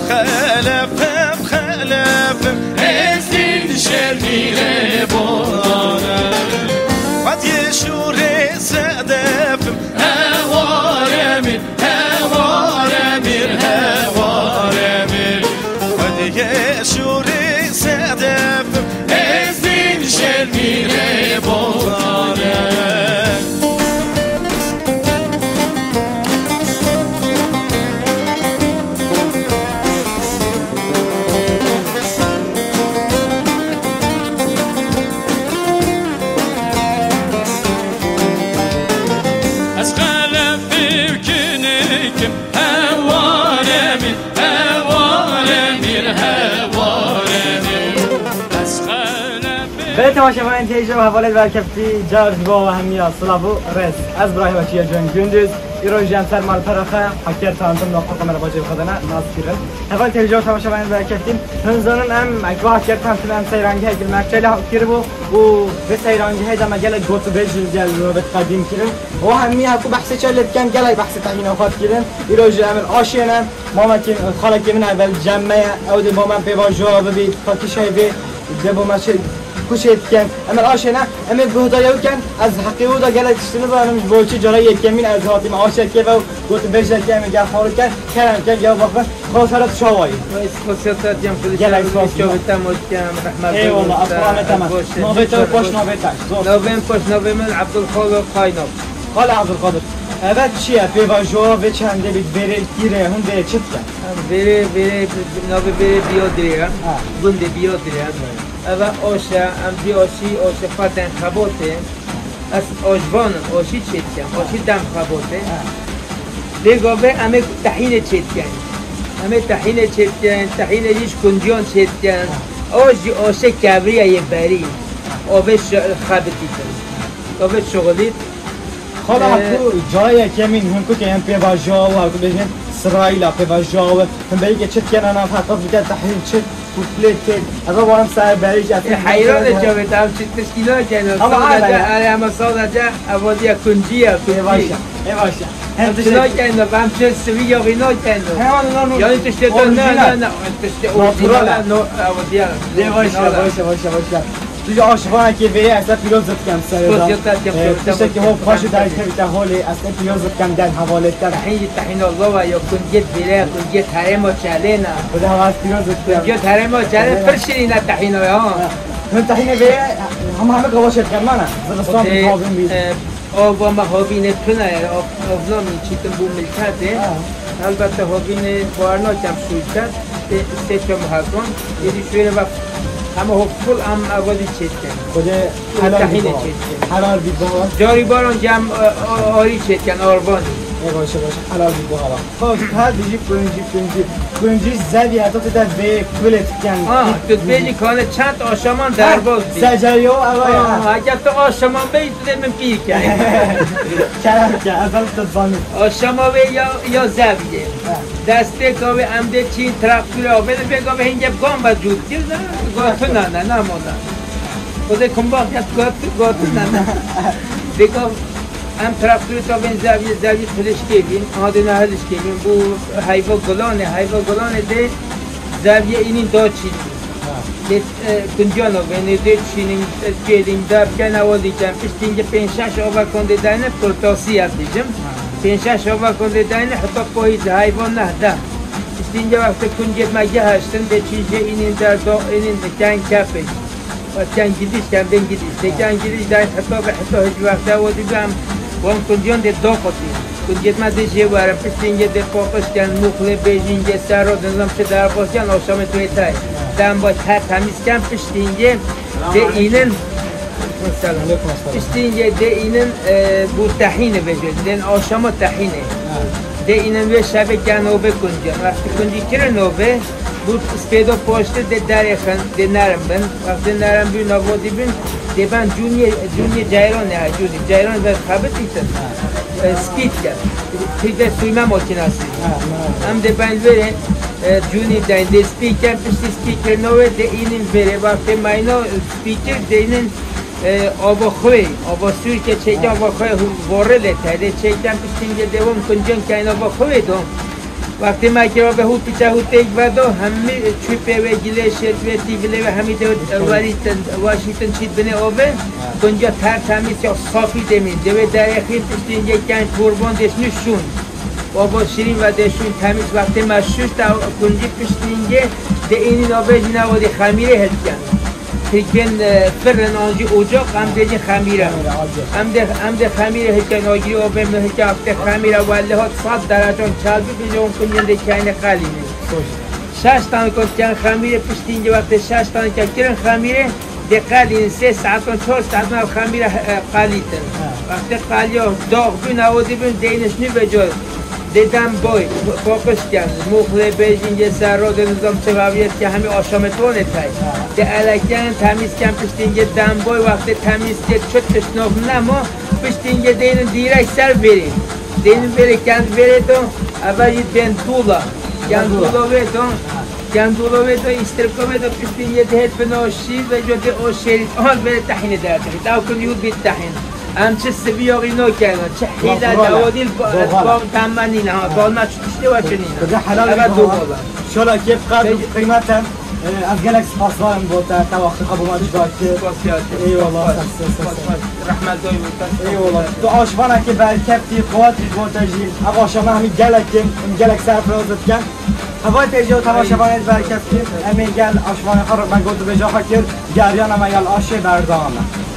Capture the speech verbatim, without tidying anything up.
Xelefim, xelefim, ez din şermîrê bodanim. Qet yê şûrê sedefim, hewarê min, hewarê min, hewarê min. Qet yê şûrê sedefim, ez din şermîrê bodanim. Ez xelefê kinik im, hewarê min, hewarê min, hewarê min. Ez xelefê Belê temaşevanên têjî û hevalên berkeftî, car ji bo we hemiya silav û rêz. Ez Birahîm Eçiya Cem Gündüz. Îro jî em ser malpera xwe Hakkari Tanıtım nokta com re bacê xwe dene nas kirin. Heval têjî û temaşevanên berkeftî, hûn zanin em, eke Hakkari Tanıtım em seyrangehek li Merçelê kiribû û vê seyrangehê de me gelek gotûbêj li gel rûmet qedîm kirin. Û hemî heku behsê çi lê dikin, gelek behsê tehîna xwe dikirin. Îro jî em li aşê ne. Mamekî, xalekî min evel cem me ye. Ew dê bo me pêvajoya bibî, ka kî şey bê, dê bo me çi, ku şey dikin. Em ê aşê ne, em ê guhdariya wî ken, ez heqê wî da gelek tiştî nizanim, ji bo çi cara yekemîn ez hatîme aşekê ve û gotin bêjekê em ê gel xwe ken, kerem ken gel baxin, xwe seret çawayî. Wê spasiya te dikem, Gelek spas. Çavê te mot kem, rehmet Eyvallah, ez qurane te me. Navê te û paş navê te. Zor. Navê min paş navê min Abdulxaliq Qaynak. Xalê Abdulqadir. Eve çi ye? Pêvajoya vê çendê bî, vêrê kî re, hûn vê çi dikin? Em vêrê, vêrê, navê vêrê Biyadirê ye. Ha. Gundê Biyadirê ye. Eve aş e, em vî aşî, aşê xwe tên xebotê. Ez aşvan im, aşî çê dikim, aşî dem xebotê. Ha. Lê gavê em ê tehînê çê dikin. Em ê tehînê çê dikin, tehînê jî ji kunciyan çê dikin. Ha. Aş jî aşê kevriya yê berî. Avê şi-, xebitîtin. Avê şixulît. Xala Ee, heku cayê yekemîn hûn ku ke em pêvajoya we, ku bêjin sirayîla pêvajoya we, hûn belkî çi dikene nav heqet bike tehlîl çi û plê tê. Ez ê warim ser berî jî, Ê, heyran e cavê te, em çi tiştî nakin. Ama Sadece, hala. Erê, ama sadece evadiya kunciya, Ê baş e, kuncî. Ê baş e. Hem Em çi tiştek nakin, em çi sivî yaxî nakin. Hemen lan o Yani tiştê te, orijinal ne, e. ne, ne, tiştê Natural orijinal e. e, no, evadiya, Ê baş e, orijinal e. baş e, baş e, baş e. Tu ji aşivanekê vê ye, ez te pîroz dikim serê de. Spas ya te, Ee, Tiştekî hov xweş û derkevî te holê, ez te pîroz dikim der hevalê te. Tehîn jî tehîna lawa ya, kungiyet vêre, kungiyet herêma çelêna. Xwedê hewa ez pîroz dikim. Kungiyet herêma çelê pir şirîne tehîna ya. Hûn tehînê vê ye, hema heme gava şekermane. Zivistan Xwedê, havîn bî. e, Ava me havînê tune ye, av, avna min çîtin bû milketê. Ha. Helbete havînê xwar nakem şûyket, tê sê çem heton. Êdî şûyê ve hema ho full em evadî çêtken. Xwedê helal bî Tehînê baba. çêtken. Helal bî baba. Carî baran cem, e, a-, arî çêtken, arvanî. Ê baş e, baş e. Helal bî baba. Xwe her dijî kuncî, kuncî. Kuncî zevî heta tu te vê kulê diken. Ah, tu dibêjî kane çend aşaman derbas bî. Seceriyo, eva ya. Ah, eger tu aşaman bey, tu dê min pîr key. Kerem ke, ez hem tu zanî. Aşama wê ya, ya zevî ye. Ha. Destpêka wê em dê çîn traktorê avê, dê pêka wê hingê gan ve cût kir, ne? Gotuna ne, ne moda. O dê kumba ket got, gotuna ne. Pêka Em traktorê tavên zeviyê, zeviyê pilişkê bîn, adê ne hilişkê bîn, bû heyva gulanê, heyva gulanê dê zeviyê înîn da çînî. Ha. Dê, e, kuncana vênê dê çînîn, e, çêlîn, de bikene o dîken, piştîngê pênc şeş avakon dê dayne, kurtasî ez dîjim. Ha. Pênc şeş avakon dê dayne, heta payîz heyvan neh de. Piştîngê wextê kuncê me geheştin, dê çîn jê înîn derda, înîn diken kepê. Ken gidiş, ken bên gidiş. Lê ken gidiş dayîn heta ve heta hiç wexte o dibî em wan kunciyan dê doqotî. Kunciyet me dê jê werin, piştîngê dê paqij ken, muxlê bêjîngê ser o, nizam çi derbas ken, aşamê tu ê tayê. Dem baş her temiz ken, piştîngê dê înin. Selam. Piştîngê dê înin, e, bu tehînê bêje, dên aşama tehînê. Dê înin wê şevê ken o bê kunciyan. Wextî kuncî kirin o bê, Bu spêdo poştir dê derê xin, dê nerm bin. Wextê nerm bî, navotî bin, dê ben cûniyê, cûniyê ceyranê, ha, cûnî. Ceyran ve xebitîtin. E, spît ken. Pî de sûyme makînasî. Em dê ben verê, e, cûnî deyn, dê spî ken, piştî spî kirina wê, dê înîn verê. Wextê mayna spî kir, dê înîn, e, ava xwê, ava sûrke çêke ava xwê, vorê lê te, dê çêken piştîngê dê wan kuncên keyn ava xwê don. Wextê me kira ve hû piça hû têk vedo, hemî çû pê ve gilê şêt ve tî vilê ve hemî de warî ten, waşî ten çît binê ove, kunca ter temiz ya safî demîn. Devê derexîn piştî ince ken kurban deşnû şûn. Ova şirîn ve deşûn temiz wextê me şûş ta kuncî piştî ince de ênî navê jî nava de xemîrê hilken. Hilken, e, firin an jî ocaq, em dê jî xemîre. Em dê, em dê xemîre hilken agirî ove mi hilken wextê xemîre welle hat sed derecan çelbî bije on kuncên de keyne qelîne. Şeş tane kot ken xemîre piştî ince wextê şeş tane ke kirin xemîre de qelîne sê saetan çar saetan ev xemîre, e, qelîtin. Wextê qeliya dax bûn ew dibin deyniş nî veco. Dê dem boy, paqij ken, muxlê bêjin yê serro de nizam çevaviyet ke hemî aşametvanê tey. Dê eleken, temiz ken piştî ince dem boy, wextê temiz ke çi tişt nav nema, piştî ince deynin direk ser verê. Deynin verê kend verê do, eve jî bên dula. Kend dula vê do, kend dula vê do, îstriko vê do, piştî ince dê het bin o şîr ve jo dê o şêrî, aha verê tehînê derdi. Daw kun yû bit tehîn. Em çi sivî yoxî nokerin, çi hîle dawodî li ba-, ba-, tamma nîne, ha, dolma çi tiştê we çi nîne. Xwedê helal Eve bike. Dû baba. Şola kêf qedr û qîmet em. E, ez gelek spasdar im bo te, te wextê xwe bo me cida kir. Spas ya. Eyvallah, spas, spas, spas, spas. Rehmet doy bu. Eyvallah. Tu aşvanekê berkeftî, quwet jî bo te jî. Ev aşama hemî gelek in, em gelek serfiraz dikin. Heval têjî û temaşevanê berkeftî. Em ê gel aşvanê xwe me got bêja xwe kir. Geriyana me gel aşê berdewam e.